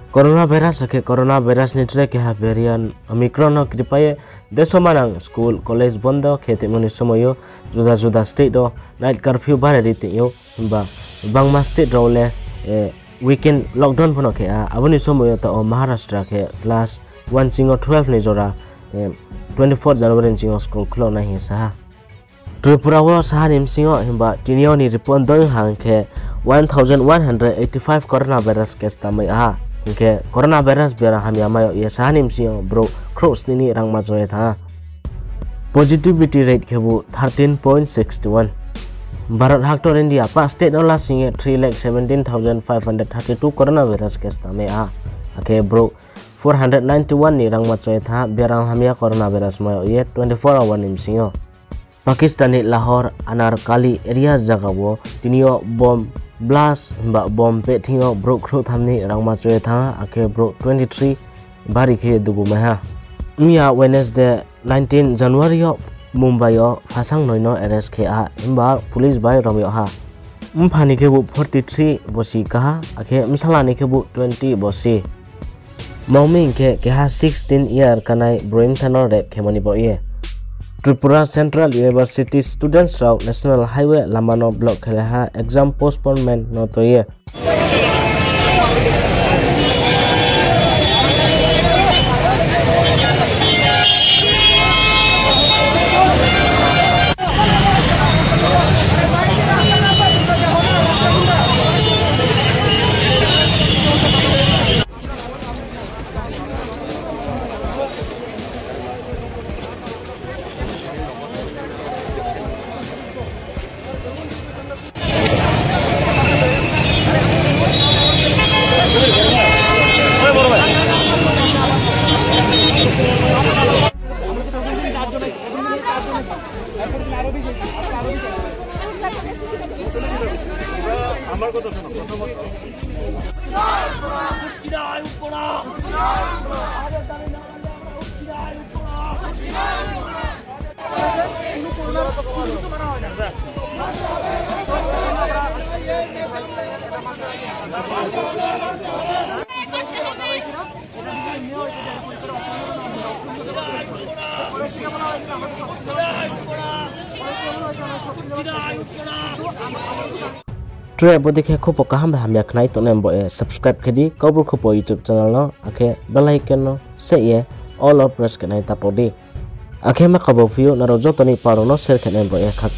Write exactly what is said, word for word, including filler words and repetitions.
Coronavirus akhe coronavirus ni tre keha variant Omicron no kripai ye deso manang school, college bondo khe tongmo ni somoi yo juda juda state wo night curfew barai ri tong ou, himba bangma state rao le weekend lockdown pho no khe ha. Abo ni somoi yo taoh wo Maharashtra khe class one sing yo twelve ni jora twenty-four January ni sing yo school khulo nai hing ye sa ha. Tripura wo saha ni bsing yo himba tini yo ni report doi ha hing khe one thousand one hundred eighty five coronavirus case tangmai ha. Hing khe coronavirus biaram hamya mai yag ye saha ni bsing yo brouh khrouhsni ni rangma cho ye thanng ha. Positivity rate khebu thirteen point six one. Bharat haktor India pah state no lasing ye three lakh seventeen thousand five hundred thirty two coronavirus case tangmai ha. Akhe brouh four hundred ninety one ni rangma cho ye thanng ha biaram hamya coronavirus mai yag ye twenty-four hour ni bsing yo. Pakistan ni Lahore Anarkali area zaga wo tini yo bomb blast himba bomb pehthing yo brouh khrouhtham ni rangma cho ye thanng ha, akhe brouh twenty three bari khe dugu mai ha. Mya Wednesday nineteen January yo Mumbai yo phasang noi no arrest khe ha, himba police bai rom yag ha. Mpha ni khebu forty three bosi kaha, akhe bsala ni khebu twenty bosi. Mangmi hing khe keha sixteen year kanai broi bsa no rape khemo ni baoh ye Tripura Central University students rao National Highway lama no block khe ha exam postponement no tui ye. Tre bodei khe khupo kaham bai hamya khnai tongnai bo ye subscribe khe di Kaubru Khupo YouTube channel no, akhe bell icon no seh ye all o press khe nai tapo di. Akhe ma kabo phi ou nrao joto ni pal rao no share khe nai bo ye khakchang.